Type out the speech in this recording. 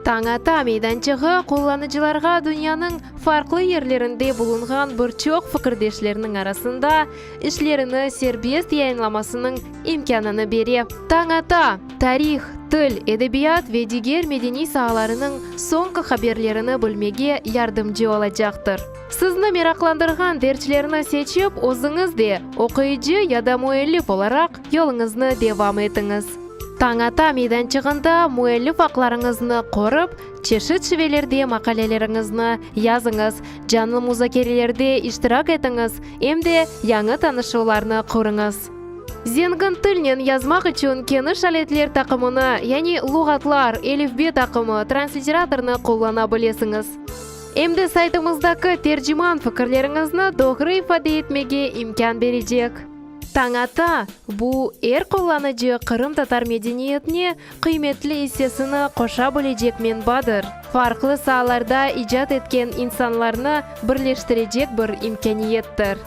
Tañ-ata meydançığı qullanıcılarğa dünyanıñ farqlı yerlerinde bulunğan bir çoq fikirdeşlerniñ arasında işlerini serbest yayınlamasınıñ imkânını bere. Tañ-ata, tarih, til, edebiyat ve diger medeniy saalarınıñ soñki haberlerini bilmege yardımcı olacaqtır. Sizni meraqlandırğan derclerni seçip, özüñiz de oquyıcı ya da müellif olaraq yoluñıznı devam etiñiz. Tañ-ata meydançığında müellif aqlarıñıznı qorup, çeşit şivelerde maqaleleriñizni yazıñız, canlı muzakerelerde iştirak etiñiz, em de yañı tanışuvlarnı qurıñız. Zengin tilnen yazmaq içün keniş aletler taqımını, yani luğatlar, elifbe taqımı, transliteratornı qullana bilesiñiz. Em de saytımızdaki terciman fikirleriñizni doğru ifade etmege imkân berecek. Tañ-ata, bu er qullanıcı qırımtatar medeniyetine qıymetli issesini qoşa bilecek menbadır, farqlı saalarda icat etken insanlarnı birleştirecek bir imkâniyettir.